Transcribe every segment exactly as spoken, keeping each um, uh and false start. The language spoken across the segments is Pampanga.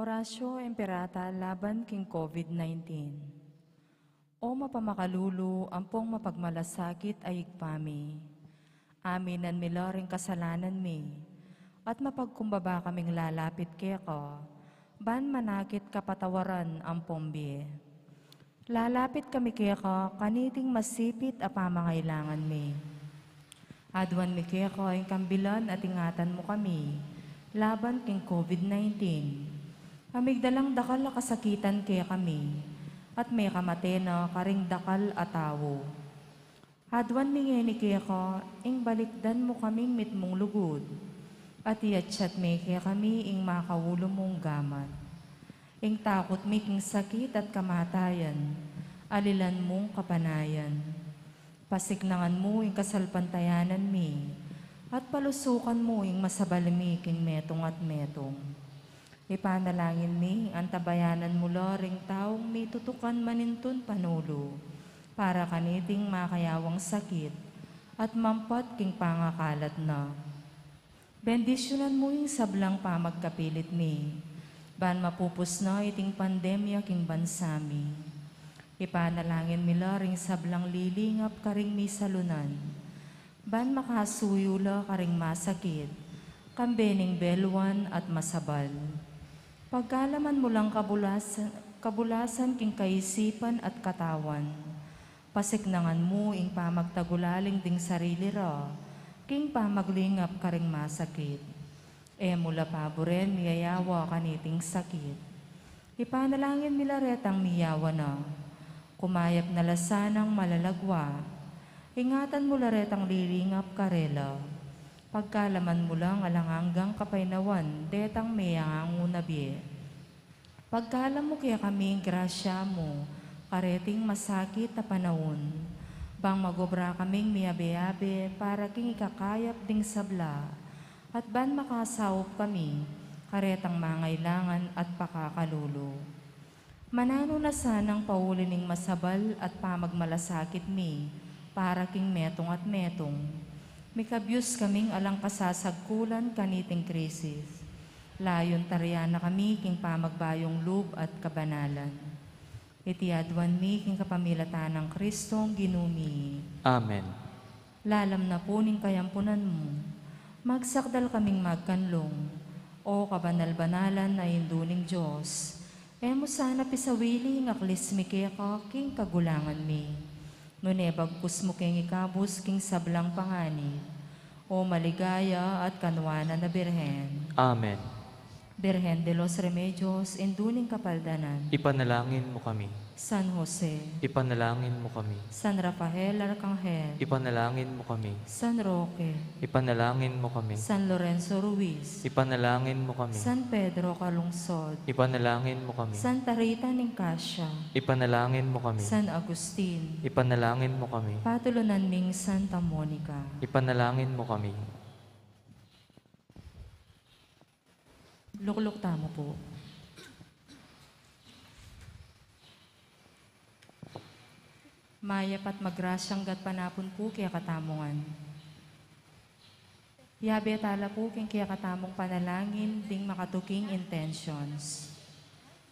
Orasyo Imperata laban king COVID nineteen. O mapamakalulu, ampong mapagmalasakit a Ibpa mi, aminan mi la ring kasalanan mi, at mapagkumbaba kaming lalapit keka, ban manakit kapatawaran ampong bie. Lalapit kami keka kaniting masipit a pamangailangan mi. Aduan mi keka ing kambilan at ingatan mu kami laban king COVID nineteen. Amigdalang dakal a kasakitan kekami, at mekamate na karing dakal a tau. Aduan mi ngeni keka ing balikdan mu kaming mitmung lugud, at iatsat me kekami ing makaulu mung gamat. Ing takut mi king sakit at kamatayan, alilan mung kapanayan. Pasiknangan mu ing kasalpantayanan mi, at palusukan mu ing masabal mi king metung at metung. Ipanalangin mi, antabayanan mu la ring taung mitutukan manintun panulu, para kaniting makayawang sakit, at mampat king pangakalat na. Bendisyunan mu ing sablang pamagkapilit mi, ban mapupus na iting pandemya king bansa mi. Ipanalangin mi la ring sablang lilingap karing misalunan, ban makasuyu la karing masakit, kambe ning belwan at masabal. Pagkalaman mu lang kabulasan, kabulasan king kaisipan at katawan. Pasiknangan mu ing pamagtagulaling ding sarili ra king pamaglingap karing masakit. E mu la paburen miyayawa kaniting sakit. Ipanalangin mi la retang miyawa na. Kumayap na la sanang malalagwa. Ingatan mu la retang lilingap karela. Pagkalaman mu lang alang anggang kapaynawan detang meyangangu na bie. Pagkalam mu kekami ing grasya mu kareting masakit a panaun, bang magobra kaming miyabe-yabe para king ikakayap ding sabla, at ban makasaup kami karetang mangailangan at pakakalulu. Mananu na sanang pauli ning masabal at pamagmalasakit mi para king metung at metung, mikabyus kaming alang kasasagkulan kaniting krisis. Layun tarian na kami king pamagbayung lub at kabanalan. Iti aduan mi king kapamilatan nang Kristong Ginu mi. Amen. Lalam na pu ning kayampunan mu, magsakdal kaming magkanlung. O kabanal-banalan a Indu ning Dios, e mu sana pisawili ing aklis mi keka king kagulangan mi, nune bagkus mu keng ikabus king sablang panganib, O maligaya at kanuanan a Birhen. Amen. Birhen de los Remedios, Indu ning Kapaldanan. Ipanalangin mu kami. San Jose. Ipanalangin mu kami. San Rafael Arkanghel. Ipanalangin mu kami. San Roque. Ipanalangin mu kami. San Lorenzo Ruiz. Ipanalangin mu kami. San Pedro Calungsod. Ipanalangin mu kami. Santa Rita Nicasia. Ipanalangin mu kami. San Agustin. Ipanalangin mu kami. Patulunan ming Santa Monica. Ipanalangin mu kami. Lukluk tamu pu. Mayap at magrasyang gatpanapun pu kekatamu ngan. Yabe tala pu king kekatamung panalangin ding makatuking intentions.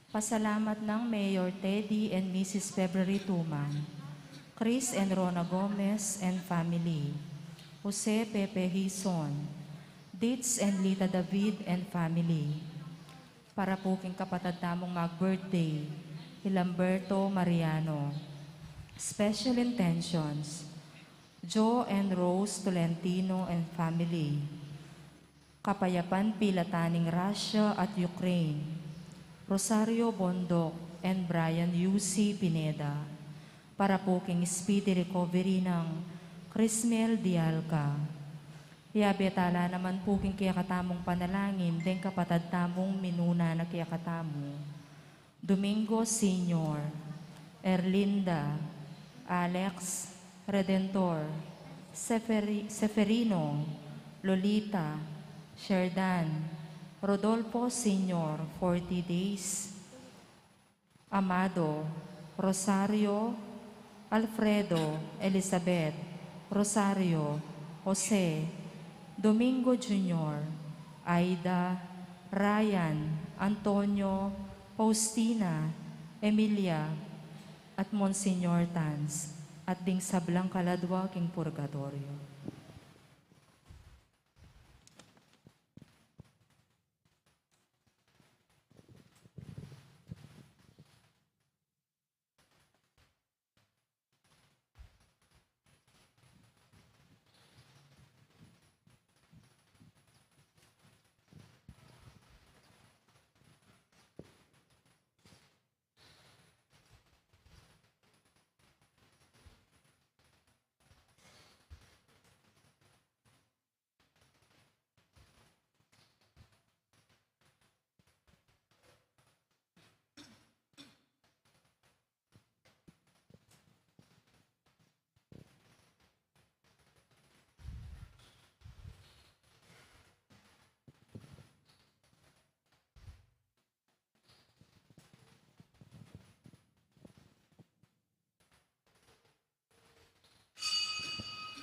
Pasalamat nang Mayor Teddy and Missus February Tumang, Chris and Rona Gomez and family, Jose Pepe Hizon, Ditz and Lita David and family. Para pu king kapatad tamung mag-birthday, i Lamberto Mariano. Special intentions, Joe and Rose Tolentino and family. Kapayapan pilatan ning Russia at Ukraine, Rosario Bondoc and Brian U C Pineda. Para pu king speedy recovery nang Crismel Dialca. Yabe tala naman pu king kekatamung panalangin deng kapatad tamung minuna na kekatamu. Domingo Senior, Erlinda, Alex, Redentor, Seferi-, Seferino, Lolita, Sherdan, Rodolfo Senior, forty days, Amado, Rosario, Alfredo, Elizabeth, Rosario, Jose, Domingo Junior, Aida, Ryan, Antonio, Faustina, Emilia, at Monsignor Tanz, at ding sablang kaladwa king purgatoryo.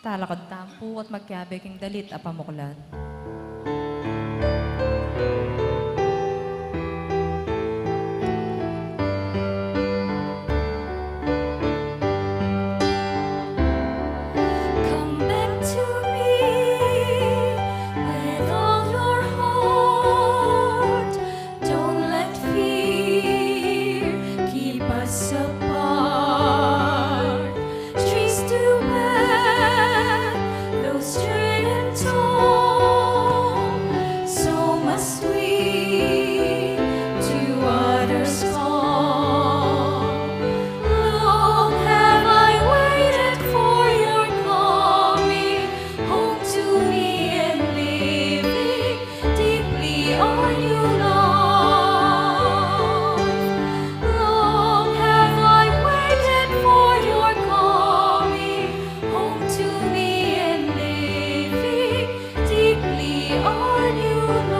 Talakad tamu pu at magkabe king dalit a pamuklat. Come back to me with all your heart. Don't let fear keep us apart. Trees to bear, though straight and tall, so must we to others call. Long have I waited for your coming home to me and living deeply on you, Lord. Long have I waited for your coming home to me and living deeply on you, Lord.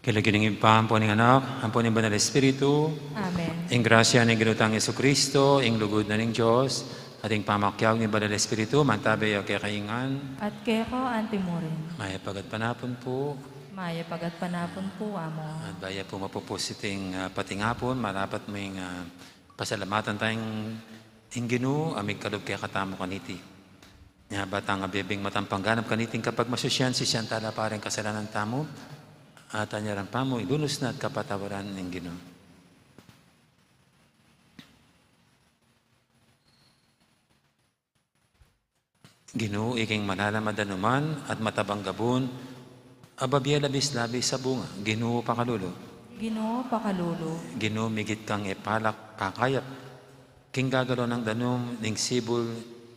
King lagyu ning Ibpa, ampo ning Anak, ampo ning Banal Espiritu. Amen. Ing grasya ning Ginu tang Jesucristo, ing lugud na ning Dios, at ing pamakiabe ning Banal Espiritu, mantabe ya kekayu ngan. At keka antimurin. Mayap a gatpanapun pu. Mayap a gatpanapun pu, Amo. At bayu pu mapupus iting, ah, patingapun, marapat mung, ah, pasalamatan taya ing Ginu a migkalub kekatamu kaniti. Nya, ba tang abibing matampang ganap kaniting kapagmasusyan, sisian tala pa ring kasalanan tamu, at anyaran pa mu, idunus na at kapatawaran ning Ginu. Ginu, iking malalam a danuman at matabang gabun, a babie labis-labis a bunga, Ginu, pakalulu. Ginu, pakalulu. Ginu, migit kang e palak pakayap king gagalu nang danum ning sibul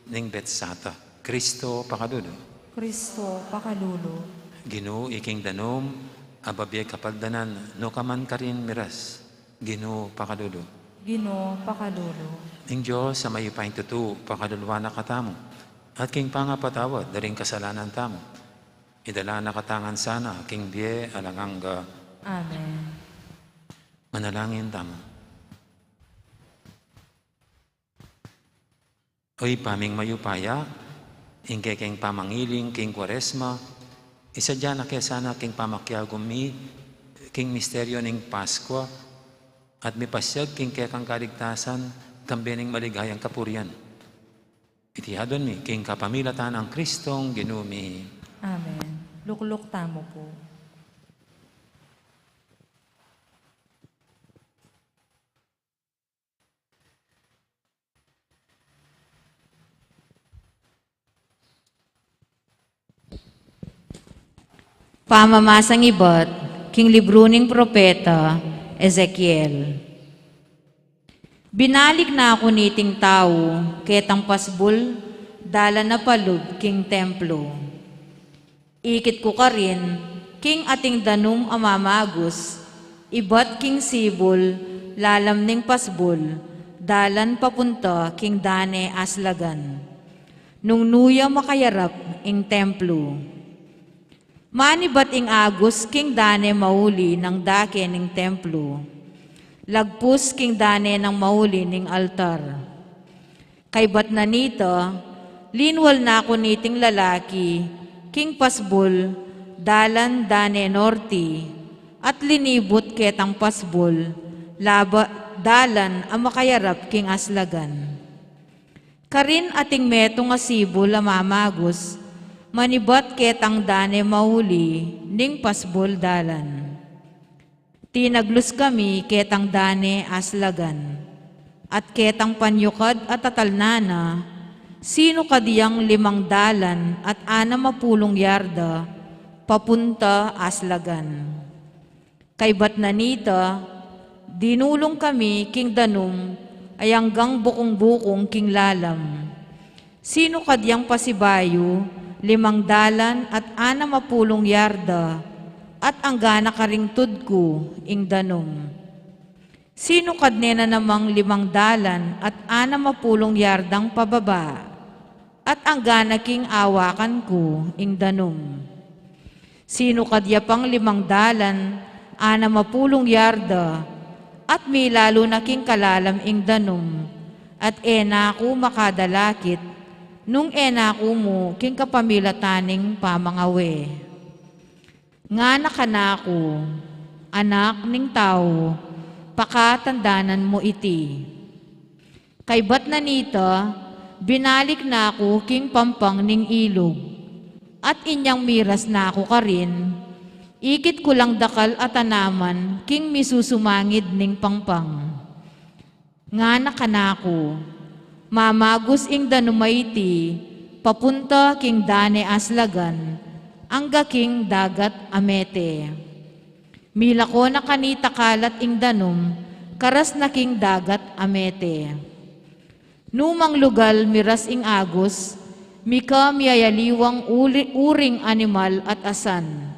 ning Betsata, Kristo, pakalulu. Kristo, pakalulu. Ginu, iking danum a babie kapagdanan, nukaman karin miras, Ginu, pakalulu. Ginu, pakalulu. Ing Dios a mayupayang tutu, pakaluluan na katamu, at king pangapatawad da ring kasalanan tamu, idala na katamu ngan sana king bie alang angga. Amen. Manalangin tamu. O Ibpa ming mayupaya, ing kekeng pamangiling king Kuaresma, isadya na ke sana king pamakiagum mi king misteryo ning Paskua, at mipasyag king kekang kaligtasan, kambe ning maligayang kapurian. Iti adwan mi king kapamilatan nang Kristong Ginu mi. Amen. Lukluk tamu pu. Pamamasang ibat king libru ning propeta Ezekiel. Binalik na ku niting tau ketang pasbul, dalan na palub king templo. Ikit ku karin king ating danum a mamagus, ibat king sibul, lalam ning pasbul, dalan papunta king dane aslagan, nung nu ya makayarap ing templo. Manibat ing agus king dane mauli nang dake ning templo, lagpus king dane nang mauli ning altar. Kaybat na nita, linwal na ku niting lalaki king pasbul dalan dane norte, at linibut ketang pasbul laba dalan a makayarap king aslagan. Karin ating metung a sibul a mamagus, manibat ketang dane mauli ning pasbul dalan. Tinaglus kami ketang dane aslagan, at ketang panyukad a tatalnan na, sinukad yang limang dalan at anam a pulung yarda papunta aslagan. Kaybat na nita, dinulung kami king danum a anggang bukung-bukung king lalam. Sinukad yang pasibayu limang dalan at anam a pulung yarda, at anggana karing tudku ing danum. Sinukad ne na namang limang dalan at anam a pulung yardang pababa, at anggana king awakan ku ing danum. Sinukad ya pang limang dalan anam a pulung yarda, at milalu na king kalalam ing danum, at e na ku makadalakit nung e na ku mu king kapamilatan ning pamangawe. Ngana kanaku, "Anak ning tau, pakatandanan mu iti." Kaybat na nita, binalik na ku king pampang ning ilug, at inyang miras na ku karin, ikit ku lang dakal a tanaman king misusumangid ning pampang. Ngana kanaku, "Mamagus ing danum a iti papunta king dane aslagan, angga king dagat a mete." Milako na kanita kalat ing danum, karas na king dagat a mete. Numang lugal miras ing agus, mika miyayaliwang uli-, uring animal at asan,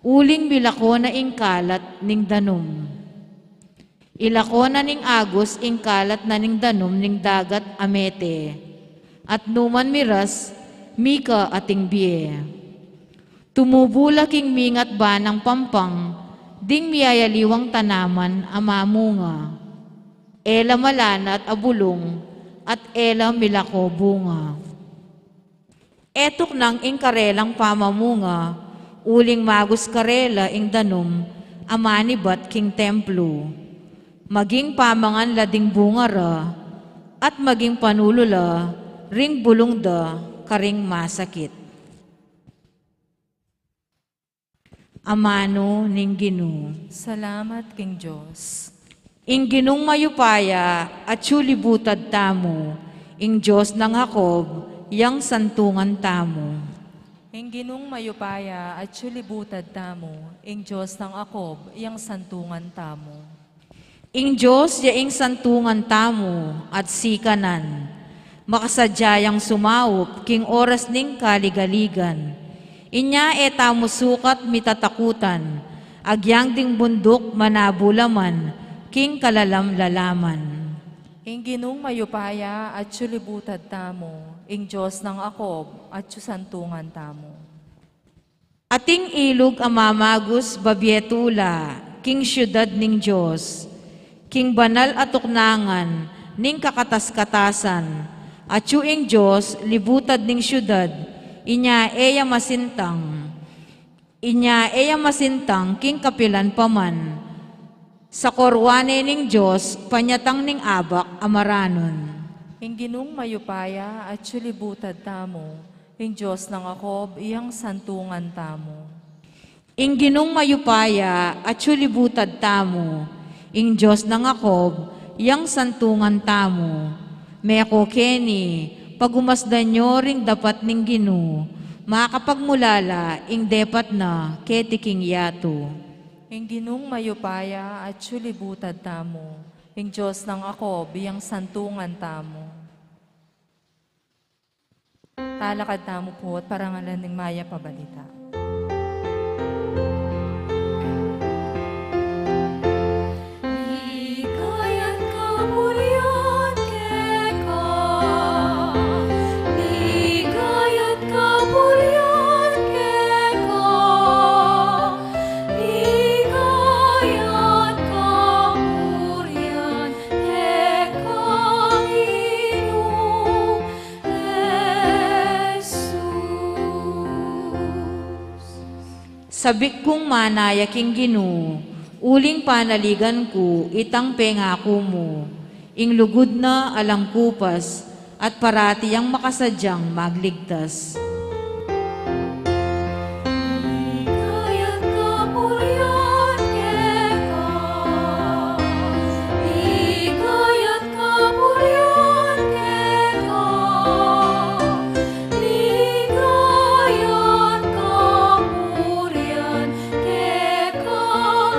uling milako na ing kalat ning danum. Ilako na ning agus ing kalat na ning danum ning dagat a mete, at numan miras, mika ating bie. Tumubu la king mingat banang pampang ding miyayaliwang tanaman a mamunga. E la malanat a bulung at e la milako bunga. E tuknang ing karelang pamamunga, uling magus karela ing danum a manibat king templo. Maging pamangan la ding bunga ra, at maging panulu la ring bulung da karing masakit. Amanu ning Ginu. Salamat king Dios. Ing Ginung mayupaya atyu libutad tamu, ing Dios nang Jacob yang santungan tamu. Ing Ginung mayupaya atyu libutad tamu, ing Dios nang Jacob yang santungan tamu. Ing Dios ya ing santungan tamu at sikanan. Makasadya yang sumaup king oras ning kaligaligan. Inya e tamu sukat mitatakutan, agyang ding bunduk manabu la man king kalalam-lalaman. Ing Ginung mayupaya atyu libutad tamu, ing Dios nang Jacob atyu santungan tamu. Ating ilug a mamagus babie tula king siudad ning Dios, king banal a tuknangan ning kakatas-katasan. Atyu ing Dios libutad ning siudad, inya e ya masintang, inya e ya masintang king kapilan pa man. Sa korwa ne ning Dios panyatang ning abak a maranun. Ing Ginung mayupaya atyu libutad tamu, ing Dios nang Jacob yang santungan tamu. Ing Ginung mayupaya atyu libutad tamu, ing Dios nang Jacob yang santungan tamu. Meko keni, pagumasdan yu ring dapat ning Ginu, makapagmulala ing depat na keti king yatu. Ing Ginung mayupaya atyu libutad tamu, ing Dios nang Jacob yang santungan tamu. Talakad tamu pu at parangalan ing mayap a balita. Ligaya at kapurian keka, ligaya at kapurian keka, ligaya at kapurian keka, Ginung Jesus. Sabik kung manaya king Ginu, uling panaligan ku itang pengaku mu. Ing lugud na alang kupas, at parati yang makasadyang magligtas. Ligaya at kapurian keka, ligaya at kapurian keka, ligaya at kapurian keka,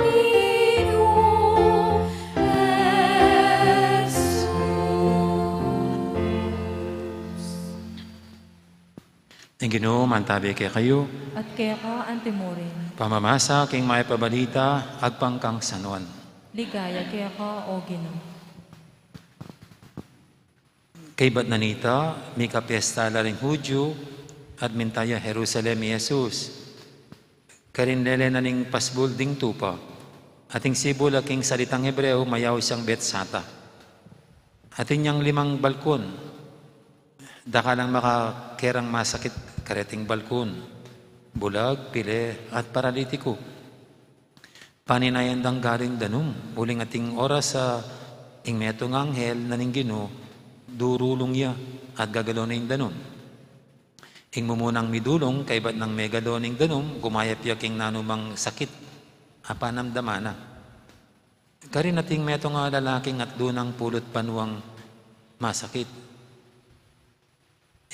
Ginu Jesus. Ing Ginu mantabi kekayu. At keka antimurin. Pamamasa king mayap a balita agpang kang San Juan. Ligaya keka, O Ginu. Kaybat na nita, mika piesta la ring Hudyu, at minta ya Jerusalem i Jesus. Karin lele na ning pasbul ding tupa. At ing sibul a king salitang Hebreo, mayaus yang Bethzatha. Atin yang limang balkon. Dakal lang makakerang masakit kareting balkon. Bulag, pile, at paralitiku. Paninayan dang galing danum, uling ating oras a ing metung anghel na ning Ginu, durulung ya, at gagalo na ing danum. Ing mumunang midulung, kaybat nang megalo ning danum, gumayap ya king nanumang sakit a panamdaman na. Karin ating metung a lalaking atlu nang pulu't banwang masakit.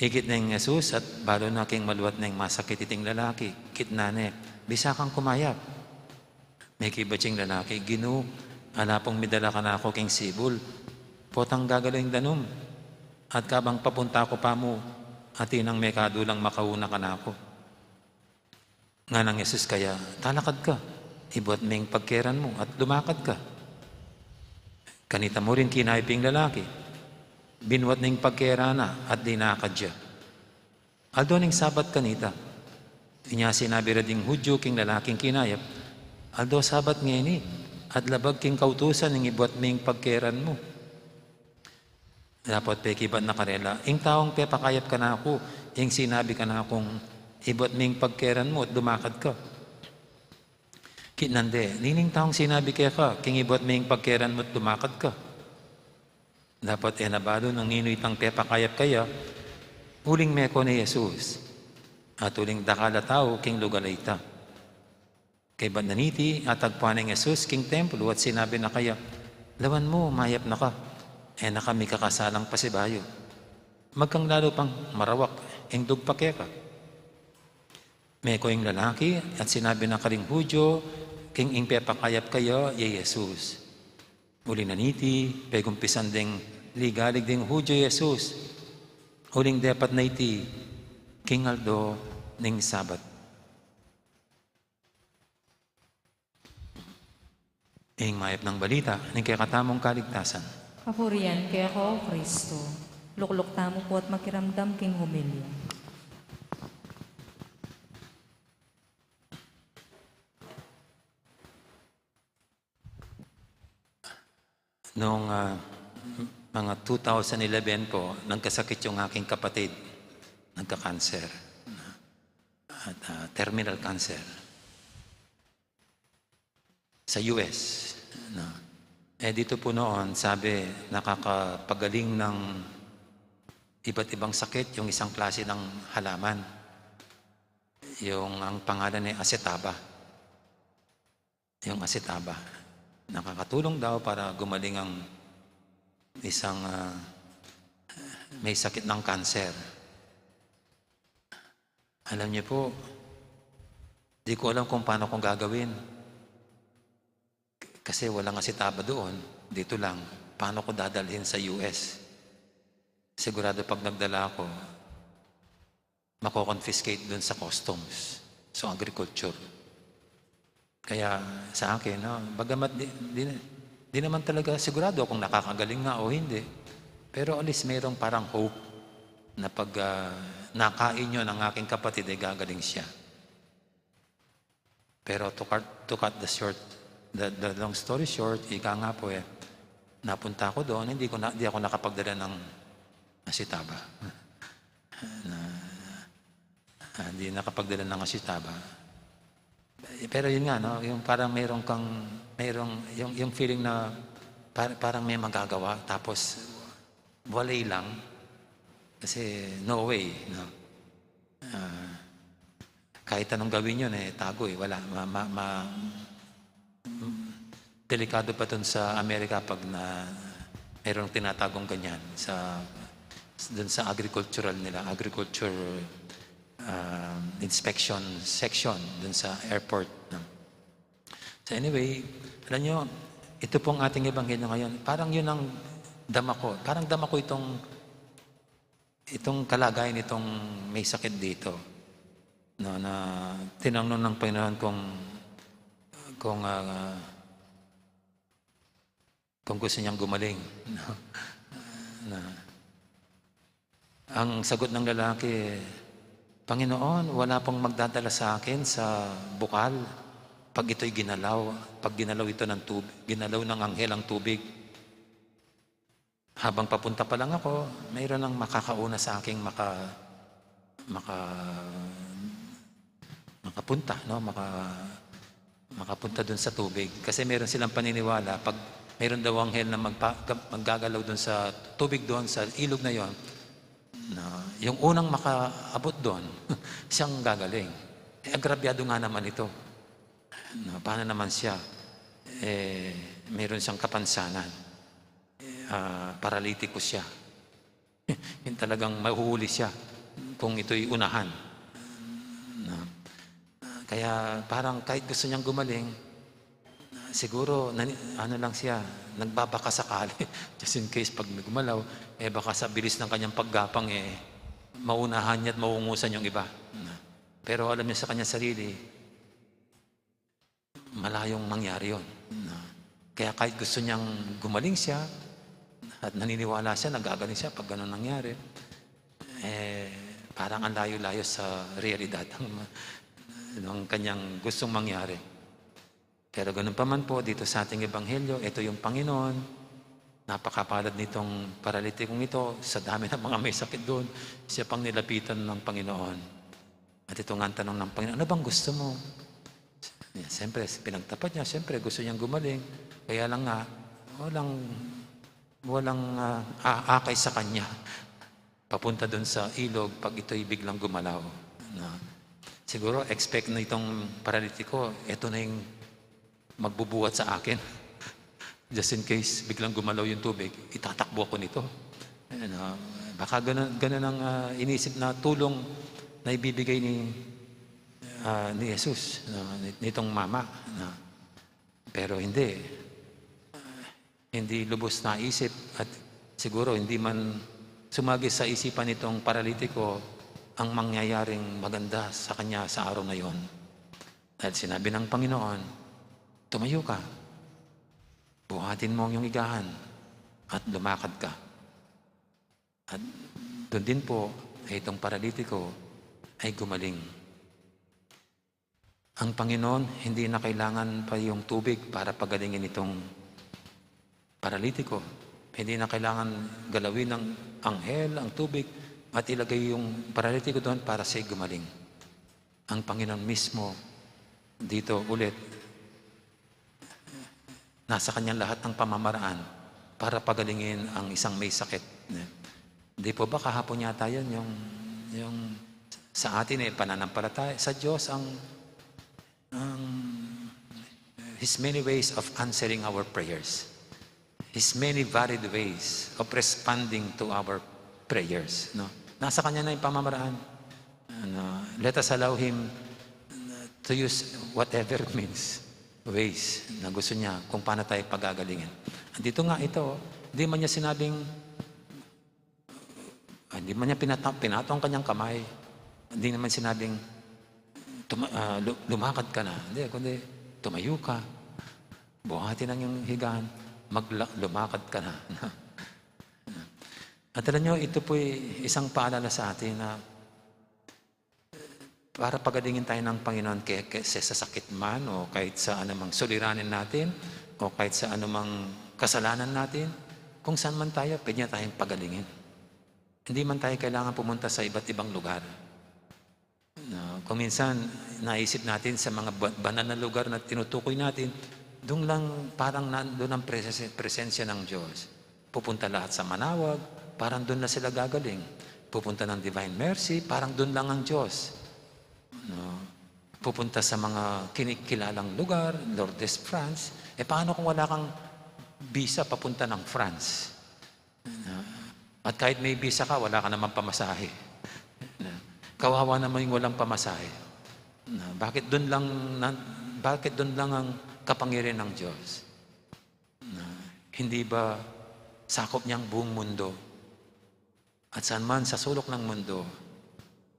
Ikit neng Jesus at balu na king maluat neng masakit iting lalaki. Kitnan ne, "Bisa kang kumayap?" Mekibat ing lalaki, "Ginu, ala pung midala kanaku king sibul. Potang gagalo ing danum. At kabang papunta ku pa mu, atin nang mekadulang makauna kanaku." Nganang Jesus kaya, "Talakad ka, ibuat me ing pagkeran mu at lumakad ka." Kanita mu rin kinayap ing lalaki. Binuat ne ing pagkeran na at linakad ya. Aldo ning Sabat kanita. Inya sinabi ra ding Hudyu king lalaking kinayap, "Aldo Sabat ngeni, at labag king kautusan ing ibuat me ing pagkeran mu." Dapot pekibat na karela, "Ing taung pepakayap kanaku, ing sinabi kanakung, 'Ibuat me ing pagkeran mu at lumakad ka.'" Kitnan de, "Nining taung sinabi keka, 'King ibuat me ing pagkeran mu at lumakad ka'?" Dapot e na balu nung ninu itang pepakayap kaya, uling meko ne i Jesus. At uling dakal a tau king lugal a ita. Kaybat na niti, atagpuan neng Jesus king templo at sinabi na kaya, "Lawan mu, mayap na ka. E na ka mikakasalang pasibayu. Magkang lalu pang marawak ing dugpa keka." Meko ing lalaki at sinabi na karing Hudyu king ing pepakayap kaya ya i Jesus. Uli na niti, pegumpisan deng ligalig ding Hudyu i Jesus. Uling depat na iti king aldo ning Sabat. Ing mayap nang balita ning kekatamung kaligtasan. Kapurian keka, O Kristo. Lukluk tamu pu at makiramdam king humilya. Noong, ah, mga two thousand eleven po, nagkasakit yung aking kapatid. Nagka-cancer. At, ah, terminal cancer. Sa U S, no? Eh, dito po noon, sabi, nakakapagaling ng iba't ibang sakit yung isang klase ng halaman. Yung ang pangalan ay acetaba. Yung acetaba. Nakakatulong daw para gumaling ang isang, ah, may sakit ng cancer. Alam niyo po, di ko alam kung paano kong gagawin. Kasi walang acetaba doon, dito lang. Paano ko dadalhin sa U S? Sigurado pag nagdala ako, mako-confiscate doon sa customs, sa agriculture. Kaya sa akin, no, bagamat di, di, di naman talaga sigurado kung nakakagaling nga o hindi, pero at least mayroong parang hope na pag, ah, nakain yun ang aking kapatid, ay gagaling siya. Pero to cut, to cut the short, the, the long story short, ika nga po eh, napunta ako doon, hindi ko na, hindi ako nakapagdala ng asitaba. Na, ah, hindi nakapagdala ng asitaba. Eh, pero yun nga, no? Yung parang meron kang, merong, yung, yung feeling na par-, parang may magagawa, tapos wala lang. Kasi no way, no? Ah, kahit anong gawin yun, eh, tago, eh. Wala, ma-, ma-, ma-, mm, delikado pa dun sa Amerika pag na, merong tinatagong ganyan sa, dun sa agricultural nila, agriculture, ah, inspection section dun sa airport, no? So anyway, alam nyo, ito pong ating ebanghelyo ngayon, parang yun ang dama ko. Parang dama ko itong, itong kalagayan nitong may sakit dito. No, na tinanong ng Panginoon kung, kung, ah, kung gusto niyang gumaling. No? Na, ang sagot ng lalaki, "Panginoon, wala pong magdadala sa akin sa bukal pag ito'y ginalaw, pag ginalaw ito ng tub-, ginalaw ng anghel ang tubig. Habang papunta pa lang ako, mayroon nang makakauna sa aking maka-, maka-, makapunta, no? Maka-, makapunta dun sa tubig." Kasi meron silang paniniwala, pag meron daw anghel na magpa-, ga-, maggagalaw dun sa tubig doon, sa ilog na yon, na yung unang makaabot doon, siyang gagaling. Eh, agrabyado nga naman ito. Na, paano naman siya? Eh, meron siyang kapansanan. Eh, ah, paralitiko siya. Yung talagang mahuhuli siya kung ito'y unahan. Na, ah, kaya parang kahit gusto niyang gumaling, ah, siguro, nani-, ano lang siya, nagbabaka sakali. Just in case, pag gumalaw, eh, baka sa bilis ng kanyang paggapang, eh, maunahan niya at maungusan yung iba. Na, pero alam niya sa kanyang sarili, malayong mangyari yun. Na, kaya kahit gusto niyang gumaling siya, at naniniwala siya, nagagaling siya pag ganun nangyari, eh, parang ang layo-layo sa realidad ng, ng kanyang gustong mangyari. Pero ganun pa man po, dito sa ating ebanghelyo, ito yung Panginoon, napakapalad nitong paralitikong ito, sa dami ng mga may sakit doon, siya pang nilapitan ng Panginoon. At ito nga ang tanong ng Panginoon, "Ano bang gusto mo?" Yan, siyempre, pinagtapat niya, siyempre, gusto niyang gumaling. Kaya lang nga, walang, walang, ah, a-, akay sa kanya. Papunta dun sa ilog, pag ito'y biglang gumalaw. Na, siguro, expect na itong paralitiko, "Ito na yung magbubuhat sa akin." Just in case, biglang gumalaw yung tubig, itatakbo ako nito. Ayan, ah, baka ganun, ganun ang, ah, inisip na tulong na ibibigay ni, ah, ni Jesus, no, ni-, nitong mama, no. Pero hindi. Ah, hindi lubos naisip at siguro hindi man sumagi sa isipan nitong paralitiko ang mangyayaring maganda sa kanya sa araw na yon. Dahil sinabi ng Panginoon, "Tumayo ka, buhatin mo ang iyong higaan at lumakad ka." At dun din po, eh, itong paralitiko ay gumaling. Ang Panginoon, hindi na kailangan pa yung tubig para pagalingin itong paralitiko. Hindi na kailangan galawin ng anghel ang tubig at ilagay yung paralitiko doon para siya gumaling. Ang Panginoon mismo dito ulit, nasa kanya lahat ng pamamaraan para pagalingin ang isang may sakit. Hindi po ba kahapon yata yun, yung, yung sa atin, eh, pananampalataya sa Diyos ang, ang His many ways of answering our prayers, His many varied ways of responding to our prayers, no? Nasa kanya na yung pamamaraan. Ano, let us allow Him, uh, to use whatever means, ways na gusto niya kung paano tayo pagagalingin. Andito nga ito, hindi man niya sinabing, ah, hindi man niya pinata-, pinataw ang kanyang kamay. Hindi naman sinabing, "Tuma-, ah, lu-, lumakad ka na." Hindi, kundi, "Tumayo ka. Buhatin ang iyong higaan. Magla-, lumakad ka na." At alam niyo, ito po'y isang paalala sa atin na para pagalingin tayo ng Panginoon, ke-, ke-, sa sakit man o kahit sa anumang suliranin natin o kahit sa anumang kasalanan natin, kung saan man tayo, pwede niya tayong pagalingin. Hindi man tayo kailangan pumunta sa iba't ibang lugar. No, kung minsan, naisip natin sa mga ba-, banal na lugar na tinutukoy natin, dun lang parang nandun ang presen-, presensya ng Diyos. Pupunta lahat sa Manawag, parang dun na sila gagaling. Pupunta ng Divine Mercy, parang dun lang ang Diyos. No? Pupunta sa mga kinikilalang lugar, Lourdes, France. E, paano kung wala kang visa papunta ng France? No? At kahit may visa ka, wala ka namang pamasahe. No? Kawawa naman yung walang pamasahe. No? Bakit dun lang na, bakit dun lang ang kapangyarihan ng Diyos? No? Hindi ba sakop niya ang buong mundo? At saan man sa sulok ng mundo,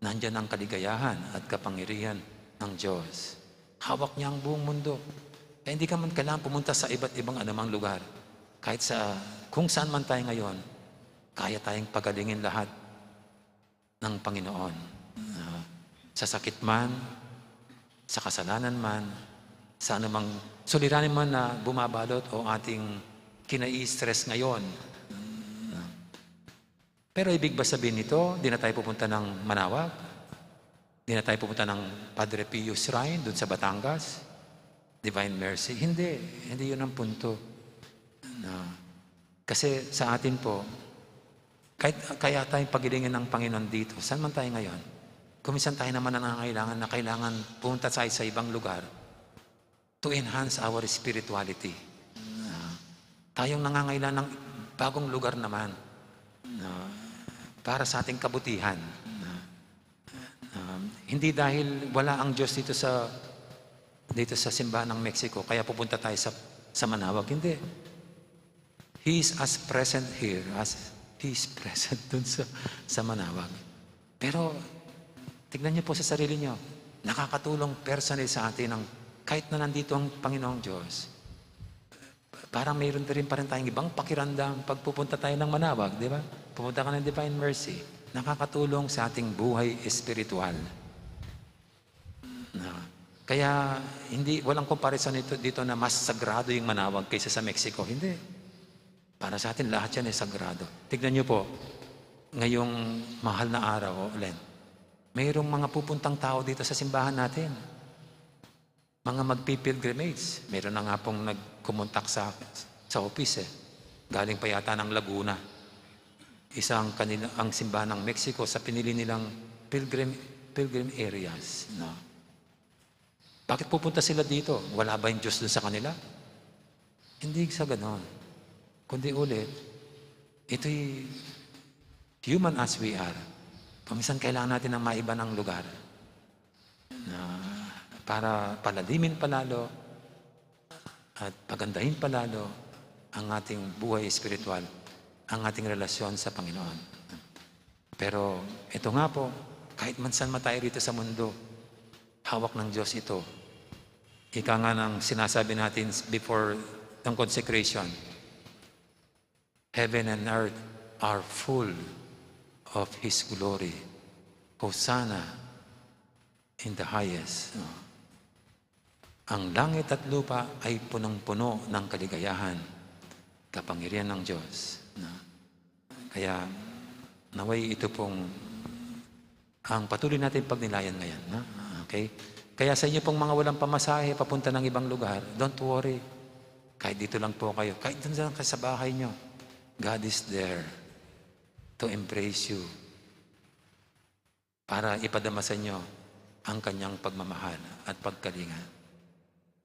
nandiyan ang kaligayahan at kapangyarihan ng Diyos. Hawak niya ang buong mundo. Kaya hindi ka man kailangan pumunta sa iba't ibang anumang lugar. Kahit sa kung saan man tayo ngayon, kaya tayong pagalingin lahat ng Panginoon. Ah, sa sakit man, sa kasalanan man, sa anumang suliranin man na bumabalot o ating kinai-stress ngayon. Pero ibig ba sabihin nito, di na tayo pupunta ng Manawag? Di na tayo pupunta ng Padre Pio Shrine dun sa Batangas? Divine Mercy? Hindi. Hindi yun ang punto. Na, kasi sa atin po, kahit kaya tayong pagilingan ng Panginoon dito, saan man tayo ngayon? Kung minsan tayo naman ang nangangailangan na kailangan pumunta tayo sa ibang lugar to enhance our spirituality. Ah, tayong nangangailangan ng bagong lugar naman, ah, para sa ating kabutihan. Ah, ah, hindi dahil wala ang Diyos dito sa, dito sa simbahan ng Mexico, kaya pupunta tayo sa, sa Manawag. Hindi. He is as present here as He is present dun sa, sa Manawag. Pero, tignan niyo po sa sarili niyo, nakakatulong personally sa atin ang, kahit na nandito ang Panginoong Diyos, parang mayroon pa rin, pa rin tayong ibang pakiramdam pag pupunta tayo ng Manawag, di ba? Pupunta ka ng Divine Mercy, nakakatulong sa ating buhay espiritual. Na, kaya hindi, walang comparison ito, dito na mas sagrado yung Manawag kaysa sa Mexico. Hindi. Para sa atin, lahat yan ay sagrado. Tignan niyo po, ngayong mahal na araw, o Len, mayroong mga pupuntang tao dito sa simbahan natin. Mga magpipilgrimage. Mayroon na nga pong nagkumontak sa, sa office eh. Galing pa yata ng Laguna. Isa ang kanila, ang simbahan ng Mexico sa pinili nilang pilgrim, pilgrim areas, no? Bakit pupunta sila dito? Wala ba yung Diyos dun sa kanila? Hindi sa ganon. Kundi ulit, ito'y human as we are. Paminsan kailangan natin ng maiba ng lugar na para palalimin pa lalo at pagandahin pa lalo ang ating buhay espiritual, ang ating relasyon sa Panginoon. Pero ito nga po, kahit man saan man tayo rito sa mundo, hawak ng Diyos ito. Ika nga ng sinasabi natin before ng consecration, "Heaven and earth are full of His glory. Hosanna in the highest." No? Ang langit at lupa ay punong-puno ng kaligayahan, kapangyarihan ng Diyos. No? Kaya, naway ito pong ang patuloy natin pagnilayan ngayon. No? Okay? Kaya sa inyo pong mga walang pamasahe papunta ng ibang lugar, don't worry. Kahit dito lang po kayo, kahit dun sa, sa bahay nyo, God is there to embrace you, para ipadama sa inyo ang kanyang pagmamahal at pagkalinga.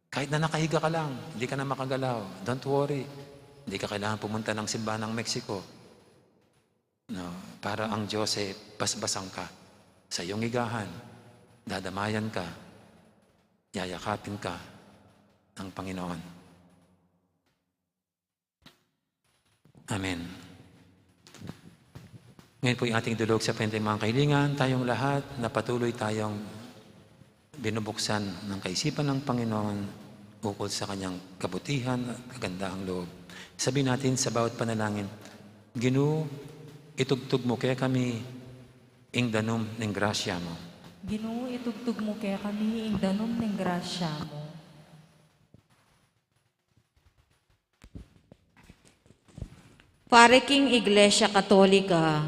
Kahit na nakahiga ka lang, hindi ka na makagalaw, don't worry. Hindi ka kailangan pumunta ng simbahan ng Mexico. No, para ang Diyos ay basbasan ka sa iyong higahan, dadamayan ka, yayakapin ka ng Panginoon. Amen. Ngayon po'y ating dulog sa pente mga kahilingan, tayong lahat na patuloy tayong binubuksan ng kaisipan ng Panginoon ukol sa kanyang kabutihan at kagandahang loob. Sabihin natin sa bawat panalangin, "Ginu, itugtug mu kekami ing danum ning grasya mu." Ginu, itugtug mu kekami ing danum ning grasya mu. Pari king Iglesia Katolika,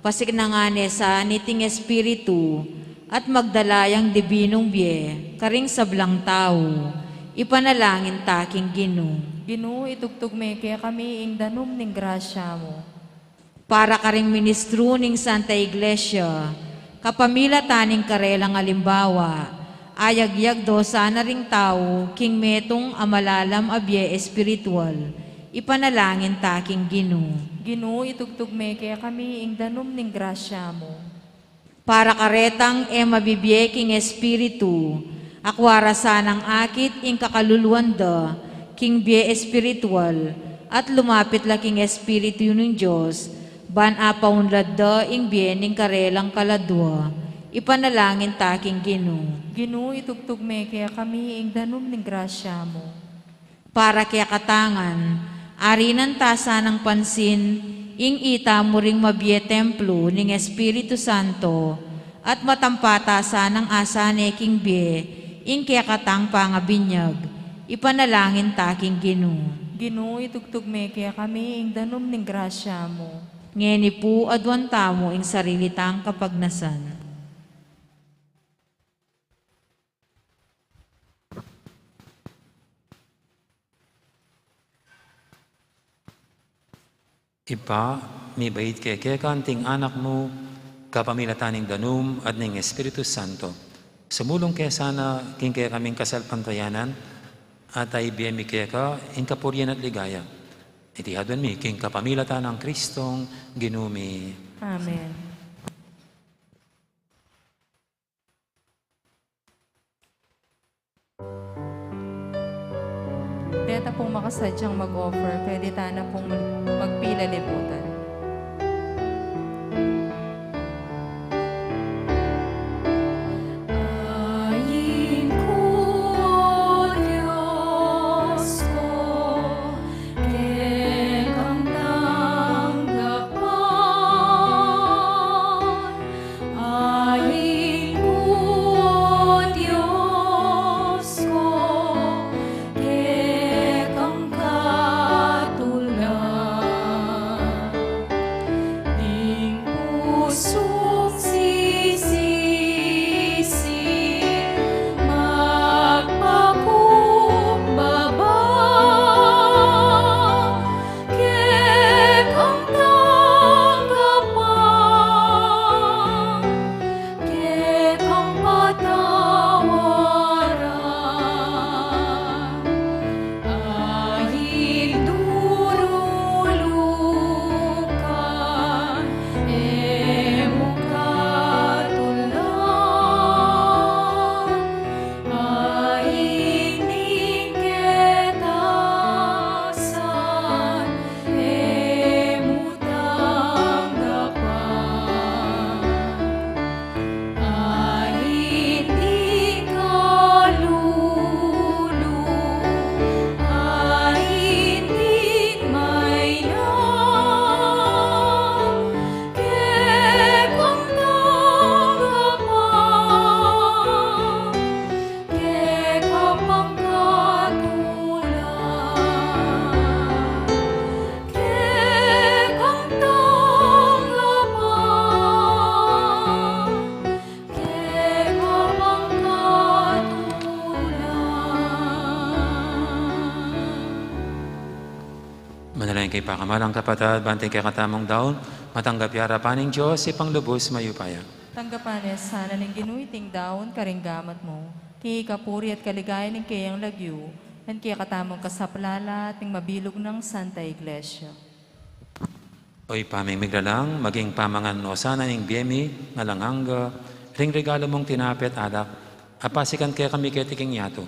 pasiknangan ne sa niting Espiritu, at magdala yang dibinung bie karing sablang tau. Ipanalangin ta king Ginu. Ginu, itugtug me kekami ing danum ning grasya mu. Para karing ministru ning Santa Iglesia, kapamilatan ning karelang alimbawa, ayagyag do sana ring tau king metung a malalam a bie espiritual. Ipanalangin ta king Ginu. Ginu, itugtug me kekami ing danum ning grasya mu. Para karetang e mabibie king espiritu, akua ra sanang akit ing kakaluluan da king bie espiritual, at lumapit la king espiritu ning Dios, ban apaunlad da ing bie ning karelang kaladua. Ipanalangin ta king Ginu. Ginu, itugtug me kekami ing danum ning grasya mu. Para kekatangan, arinan ta sanang pansin ing ita mu ring mabie templo ning Espiritu Santo, at matampa ta sanang asane king bie ing kekatang pangabinyag. Ipanalangin ta king Ginu. Ginu, itugtug me kekami ing danum ning grasya mu. Ngeni pu, aduan tamu ing sarili tang kapagnasan. Ibpa, mibait ke keka anting Anak mu, kapamilatan ning danum at ning Espiritu Santo. Sumulung ke sana king kekaming kasalpantayanan, at aibie mi keka ing kapurian at ligaya. Iti aduan mi king kapamilatan nang Kristong Ginu mi. Amen. Deta pung makasadyang mag-offer, pwede tana pung magpila libutan. Ain ku, O Dios ku, kekang tanggapan. Ain ku, O Dios ku, kekang katulan. Ing pusung sisisi, magpakumbaba. Kekang tanggapan, kekang patawaran, ain durulukan, e mu katulan. Ain ning ketasan, e mu tanggapan. Ain ning kalulu, ain ning maina, kekang tanggapan. Keka pang katulan, kekang tanggapan, keka pang katulan. Manalangin kayu pakamalan kung kapatad, ban iting kekatamung daun matanggap ya arapan ning Dios, Ibpang lubus mayupaya. Tanggapan na sana ning Ginu iting daun karing gamat mu, king ikapuri at kaligayan ning keyang lagyu, nung kekatamung kasaplalan at ning mabilug nang Santa Iglesia. O Ibpa ming miglalang, maging pamangan mu sana ning bie mi alang angga ring regalu mung tinape at alak, a pasikan kekami keti king yatu.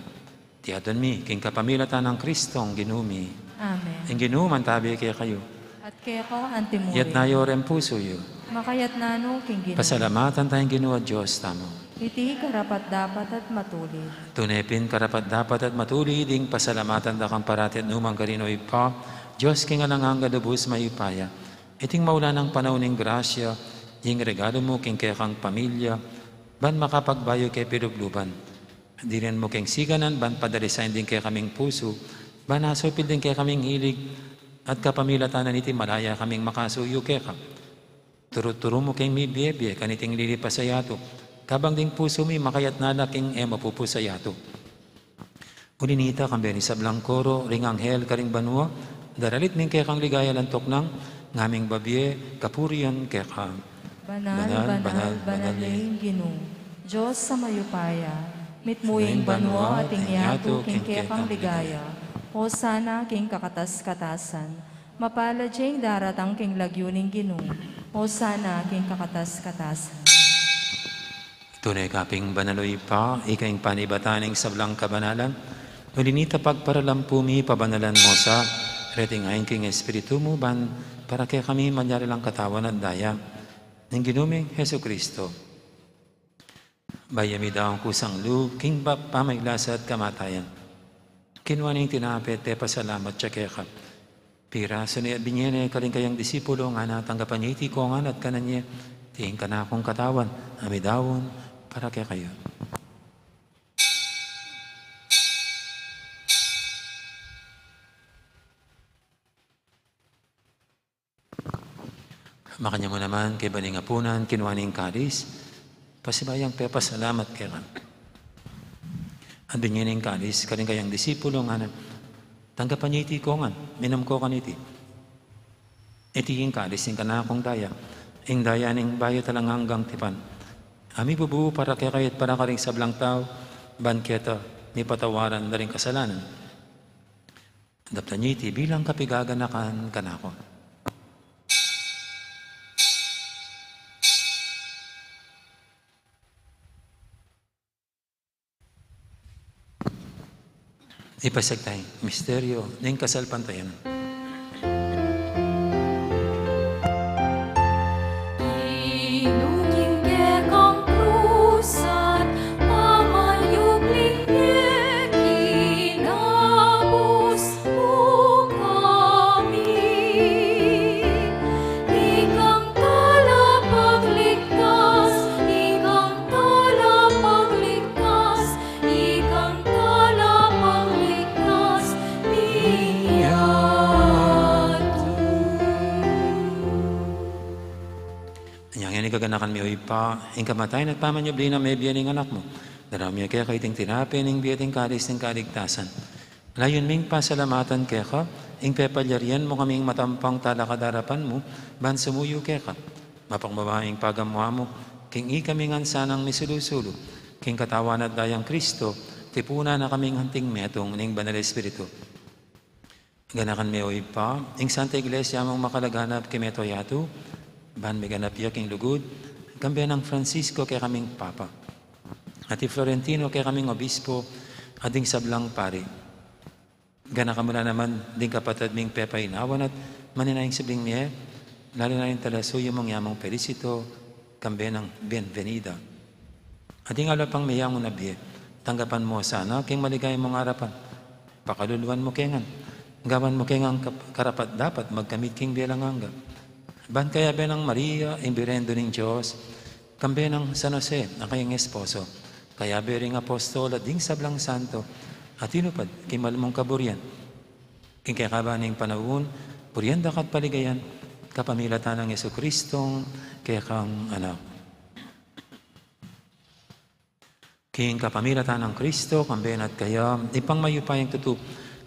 Iti aduan mi king kapamilatan nang Kristong Ginu mi. Amen. Ing Ginu mantabi kekayu. At keka mu rin. Itas yu reng pusu yu. Makatas na no king Ginu. Pasalamatan taya ing Ginu a Dios tamu. Iti karapat-dapat at matulid. Tune pin karapat-dapat at matulid ing pasalamatan da kang parati at nu man karin, O Ibpa, Dios king alang angga lubus mayupaya. Iting maulan a panaun ning grasya, ing regalu mu king kekang pamilya, ban makapagbayu ke pilubluban. Dilinan mu keng siganan ban padalisayan ding kekaming pusu, ban asupil ding kekaming hilig, at kapamilatan niti malaya kaming makasuyu keka. Turu-turu mu keng mibie-bie kaniting lilipas a yatu, Kabang ding pusu mi makayatna la king e mapupusa yatu. Uli nita, kambe ning sablang koro ring anghel karing banua, daralit mi ing kekang ligaya, lantuk nang ngaming babie kapurian keka. Banal, banal, banal, banal ing Ginu, Dios a mayupaya. Mitmu ing banua at ing yatu king kekang ligaya. Hosana king kakatas-katasan. Mapalad ya ing daratang king lagyu ning Ginu. Hosana king kakatas-katasan. Tune ka pin banal, o Ibpa, ika ing panibatan ning sablang kabanalan. Uli nita, pagparalampu mi, pabanalan mu sa reting ain king Espiritu mu, ban para kekami malyari lang katawan at daya ning Ginu ming Jesucristo. Bayu mi daun kusang lub king ba-, pamagkasakit at kamatayan, kinua ne ing tinape, pepasalamat ya keka, pirasu ne at binie ne karing kayang disipulo, ngana, tanggapan ye iti kongan at kanan ye, iti ing kanakung katawan a midaun para kekayu. Makanyan mu naman, kaybat ning apunan, kinua ne ing kalis, pasibayu yang pepasalamat keka, at binie ne ing kalis karing kayang disipulo, ngana, tanggapan ye iti kongan, minum ko kaniti. Iti ing kalis ning kanakung daya, ing daya ning bayu at alang anggang tipan, a mibubu para kekayu at para karing sablang tau, ban keta mipatawaran la ring kasalanan. Daptan ye iti bilang kapigaganakan kanaku. Ipasiag taya ing misteryu ning kasalpantayanan. King kekang krus at pamanyubling mie, kinabus mu kami. Ikang talapagligtas, ikang talapagligtas, ikang talapagligtas, miyatu. Inya ngeni gaganakan mi, o Ibpa, ing kamatayan at pamanyubli nang mebie ning Anak mu. Daraun mi keka iting tinape ning bie at ing kalis ning kaligtasan. Layun ming pasalamatan keka ing pepalyarian mu kaming matampang talakad arapan mu, ban sumuyu keka. Mapakbaba ing pagamu-amu king ikami ngan sanang misulu-sulu king katawan at dayang Kristo, tipunan na kaming anting metung ning Banal Espiritu. Ganakan me, o Ibpa, ing Santa Iglesia mung makalaganap king mabilug a yatu, ban miganap ya king lugud, kambe nang Francisco kekaming Papa, at i Florentino kekaming Obispo, at ding sablang pari. Ganakan mu la naman ding kapatad ming pepainawan at manenaya king subling mie, lalu na ing talasuyu mung yamung Felicito, kambe nang Bienvenida. At ing aliwa pang meyangu na bie, tanggapan mu sana king maligaya mung arapan. Pakaluluan mu ke ngan, gawan mu ke ngan kap-, karapat-dapat magkamit king bie alang angga. Ban kayabe nang Maria, ing Biren ning Dios, kambe nang San Jose, a kayang esposo, kayabe ring apostol at ding sablang santo a tinupad king mal mung kaburian, king kekaban ning panaun, purian da ka at paligayan, kapamilatan nang Jesucristong kekang Anak. King kapamilatan nang Kristo, kambe na at kaya, Ibpang mayupayang tutu,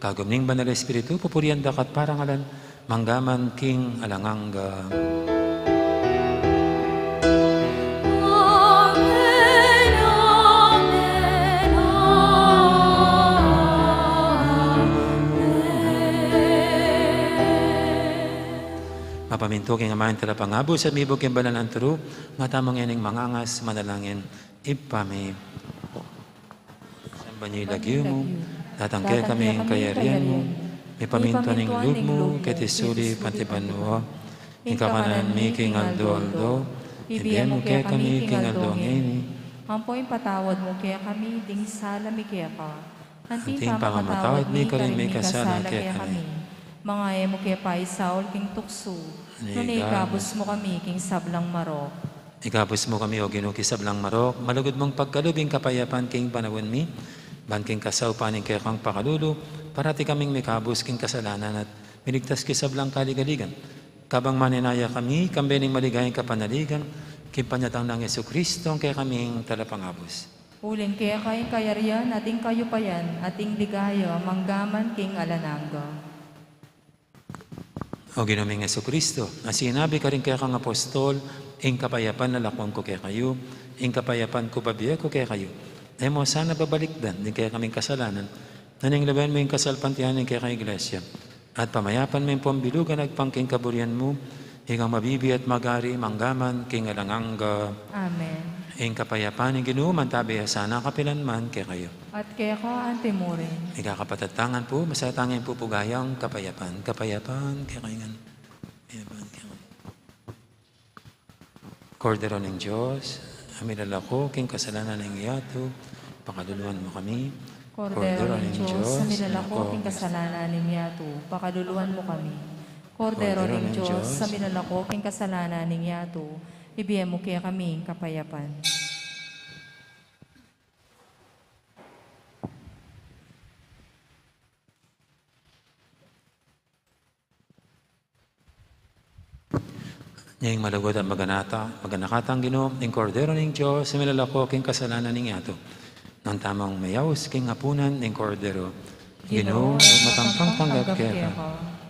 kagum ning Banal Espiritu, pupurian da ka at parangalan, mangga man king alang angga. Amen, amen, amen. Mapamintu king amanung talapangabus at mibug king banal a turu, nga tamu ngening mangangas manalangin. Ibpa mi, samban ya ing lagyu mu, datang kekami ing kayarian mu, mipamintuan ing lub mu keti sulip anti banua. Ing kakanan mi king aldo-aldo, ibie mu kekami king aldo ngeni. Ampo ing patawad mu kekami ding sala mi keka, anti ing pamamatawad mi karing mikasala kekami. Manga e mu ke paisaul king tuksu, nune ikabus mu kami king sablang marok. Ikabus mu kami, O Ginu, king sablang marok, malugud mung pagkalub ing kapayapan king panaun mi, ban king kasaupan ning kekang pakalulu, parati kaming mikabus king kasalanan at miligtas king sablang kaligaligan. Kabang manenaya kami, kambe ning maligayang kapanaligan, King panyatang nang Jesucristo, ing kekaming talapangabus. Uling keka ing kayarian at ing kayupayan at ing ligaya manggaman king alang angga. O Ginu ming Jesucristo, a sinabi karing kekang apostol, ing kapayapan lalakwan ku kekayu, ing kapayapan ku bibie ku kekayu. E mu sana babalikdan ding kekaming kasalanan, nune lawen mu ing kasalpantayanan ning kekang Iglesia, at pamayapan me ing pambilugan agpang king kaburian mu, ikang mabibie at magari manggaman king alang angga. Amen. Ing kapayapan ning Ginu mantabi ya sana kapilan man kekayu. At keka antimurin. Ikakapatad tang ampo, masanting pupugayang kapayapan, kapayapan kekayu ngan. Kapayapan kekayu ngan. Kordero ning Dios, a milalako king kasalanan ning yatu, pakaluluan mu kami. Kordero ning Dios, a milalako king kasalanan ning yatu, pakaluluan mu kami. Kordero ning Dios, a milalako king kasalanan ning yatu, ibie mu kekami ing kapayapan. Ing malugud at maganaka, maganaka tang Ginu, ing Kordero ning Dios, a milalako king kasalanan ning yatu. Nanu tamung mayaus king apunan ning Kordero. Ginu, matampang tanggap keka.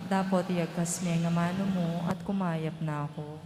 Dapot iyagkas me ing amanu mu at kumayap na ku.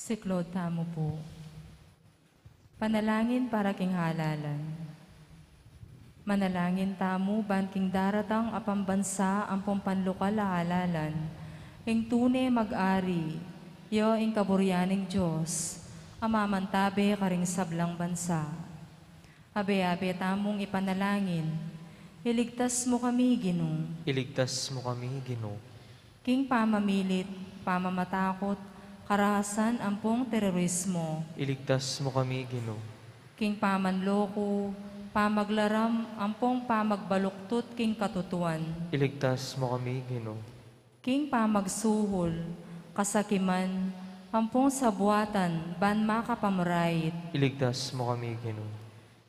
Siklaud tamu pu. Panalangin para king halalan. Manalangin tamu ban king daratang a pambansa ampong panlokal a halalan, ing tune mag-ari, ya ing kaburian ning Dios, a mamantabe karing sablang bansa. Abe-abe tamung ipanalangin. Iligtas mu kami, Ginu. Iligtas mu kami, Ginu. King pamamilit, pamamatakut, karahasan ampong terorismo. Iligtas mu kami, Ginu. King pamanloko, pamaglaram ampong pamagbaluktut king katutuan. Iligtas mu kami, Ginu. King pamagsuhol, kasakiman, ampong sabuatan ban makapamrait. Iligtas mu kami, Ginu.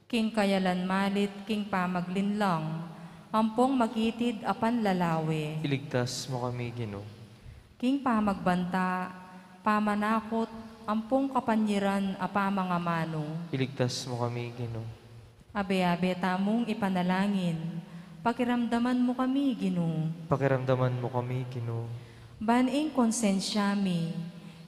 King kayalan malit, king pamaglinlang, ampong makitid a panlalawe. Iligtas mu kami, Ginu. King pamagbanta, pamanakut, ampong kapanyiran a pamangamanu. Iligtas mu kami, Ginu. Abe-abe tamung ipanalangin. Pakiramdaman mu kami, Ginu. Pakiramdaman mu kami, Ginu. Ban ing konsensya mi,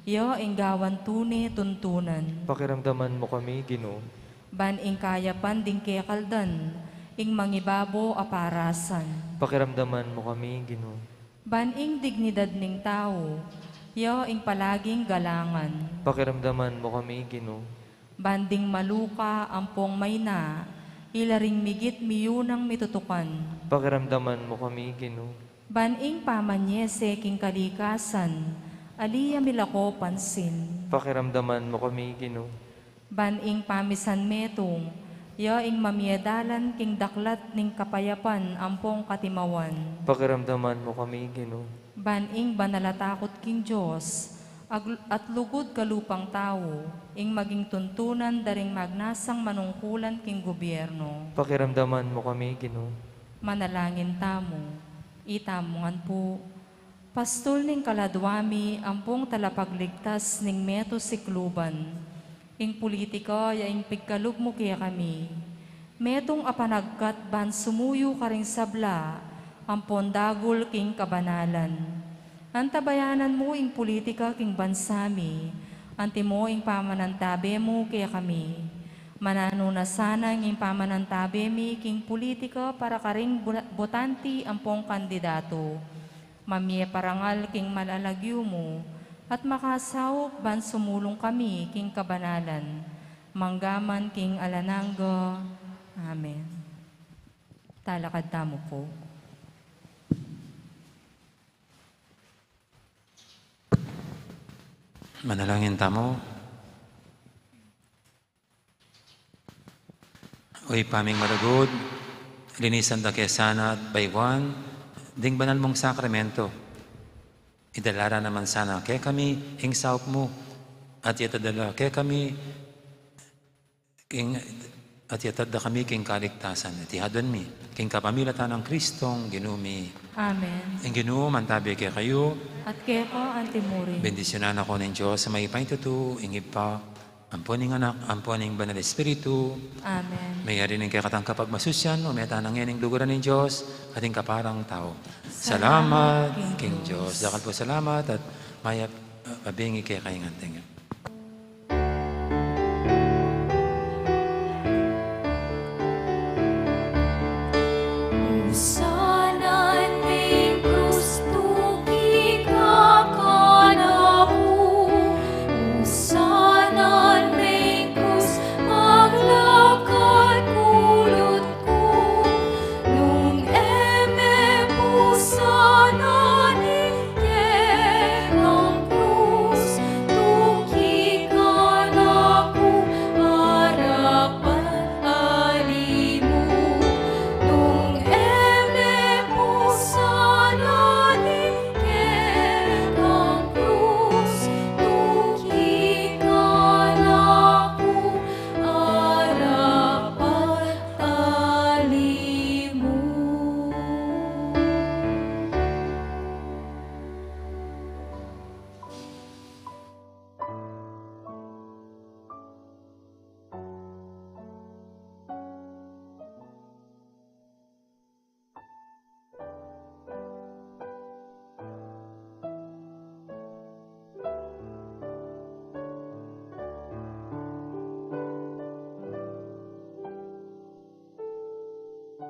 ya ing gawan tune tuntunan. Pakiramdaman mu kami, Ginu. Ban ing kayapan ding kekaldan, ing mangibabo a parasan. Pakiramdaman mu kami, Ginu. Ban ing dignidad ning tau, ya ing palaging galangan. Pakiramdaman mu kami, Ginu. Ban ding maluka ampong maina, ila ring migit miyunang mitutukan. Pakiramdaman mu kami, Ginu. Ban ing pamanyese king kalikasan, ali ya milako pansin. Pakiramdaman mu kami, Ginu. Ban ing pamisan metung, ya ing mamie dalan king daklat ning kapayapan ampong katimawan. Pakiramdaman mu kami, Ginu. Ban ing banal a takut king Dios, ag-, at lugud kalupang tau, ing maging tuntunan da ring magnasang manungkulan king gobyerno. Pakiramdaman mu kami, Ginu. Manalangin tamu. Itamu ngan pu. Pastul ning kaladwa mi ampong talapagligtas ning meto sikluban. Ing pulitika ya ing pigkalub mu kekami. Metung a panagkat ban sumuyu karing sabla ampon dagul king kabanalan. Antabayanan mu ing pulitika king bansa mi, antimo ing pamanantabe mu kekami. Mananu na sana ing pamanantabe mi king pulitika para karing bu-, botante ampong kandidato. Mamie parangal king malalagyu mu, at makasaup ban sumulung kami king kabanalan, manggaman king alang angga. Amen. Talakad tamu pu. Manalangin tamu. O Ibpa ming malugud, linisan da ke sana at bayuan ding banal mung sakramento. Idala ra naman sana kekami ing saup mu, at yatad da la kekami king, at yatad da kami king kaligtasan. Iti haduan mi king kapamilatan nang Kristong Ginu mi. Amen. Ing Ginu mantabe kekayu. At keka antimurin. Bendisyunan na kayu ning Dios a mayupaya king tutu, ing Ibpa, ampo ning Anak, ampo ning Banal Espiritu. Amen. Mayari ning kekatang kapagmasusian, o meta na ngeni ing luguran ning Dios, at ing kaparang tau. Salamat king Dios. Dakal pu salamat, at mayap, uh, a bingi kekayu ngan. Thank you.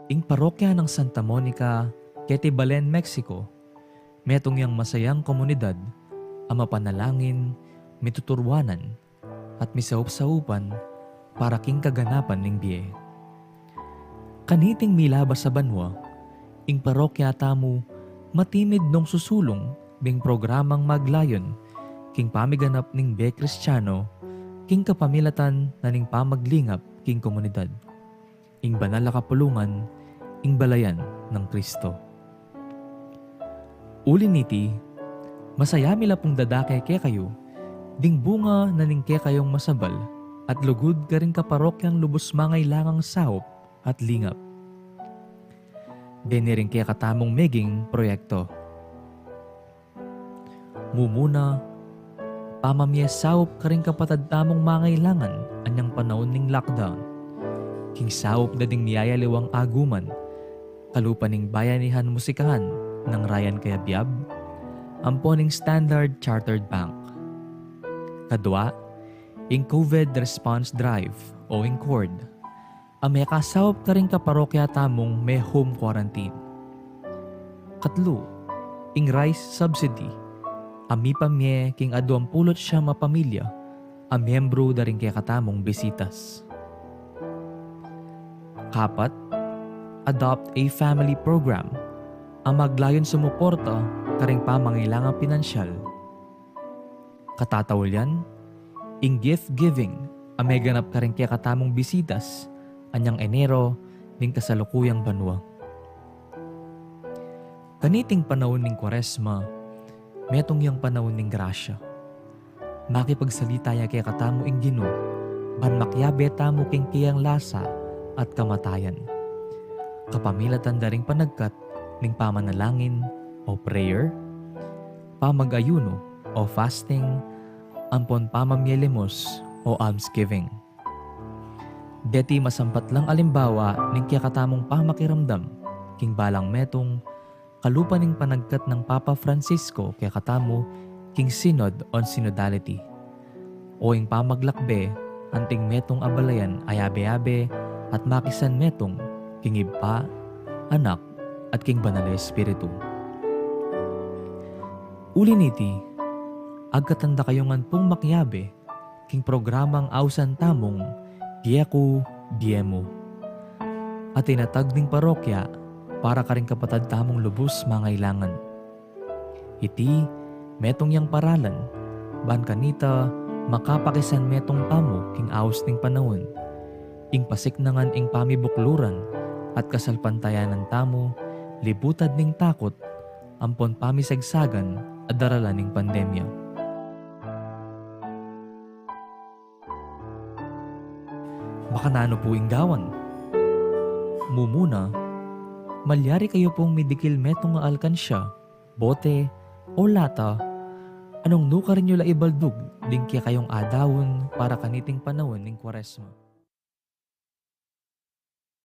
Ing parokya nang Santa Monica, keti Belen, Mexico, metung yang masayang komunidad a mapanalangin, mituturwanan, at misaup-saupan para king kaganapan ning bie. Kaniting milabas a banua, ing parokya tamu matimid nung susulung ding programang maglayun king pamiganap ning bie Kristiano king kapamilatan na ning pamaglingap king komunidad, ing banal a kapulungan, ing balayan nang Kristo. Uli niti, masaya mi la pung dadake kekayu ding bunga na ning kekayung masabal at lugud karing kaparokyang lubus mangailangang saup at lingap. Deni ring kekatamung meging proyekto. Mumuna, pamamie saup karing kapatad tamung mangailangan anyang panaun ning lockdown. King saup da ding miyayaliwang aguman, kalupa ning Bayanihan Musikahan nang Ryan Cayabyab, ampo ning Standard Chartered Bank. Kadua, ing COVID Response Drive o ing cord a mekasaup karing kaparokya tamung me-home quarantine. Katlu, ing rice subsidy a mipamie king aduang pulu't siyam a pamilya a miyembru da ring kekatamung Bisitas. Kapat, Adopt a Family Program a maglayun sumuporta karing pamangailangang pinansyal. Katataul yan, ing gift giving a meganap karing kekatamung Bisitas anyang Enero ning kasalukuyang banua. Kaniting panaun ning Kuaresma, metung yang panaun ning grasya. Makipagsalita ya kekatamu ing Ginu ban makiabe tamu king keyang lasa at kamatayan, kapamilatan da ring panagkat ning pamanalangin o prayer, pamag-ayunu o fasting, ampon pamamie limos o almsgiving. Deti masampat lang alimbawa ning kekatamung pamakiramdam king balang metung kalupa ning panagkat nang Papa Francisco kekatamu king Synod on Synodality, o ing pamaglakbe anting metung a balayan a abe-abe at makisan metung king Ibpa, Anak, at king Banal a Espiritu. Uli niti, agkatan da kayu ngan pung makiabe king programang ausan tamung Bie Ku, Bie Mu, a tinatag ning parokya para karing kapatad tamung lubus mangailangan. Iti metung yang paralan ban kanita makapakisan metung tamu king aus ning panaun, ing pasiknangan ing pamibukluran at kasalpantayanan tamu libutad ning takut ampon pamisagsagan a daralan ning pandemya. Makananu pu ing gawan? Mumuna, malyari kayu pung midikil metung a alkansya, bote, o lata a nung nukarin yu la ibaldug ding kekayung adaun para kaniting panaun ning Kuaresma.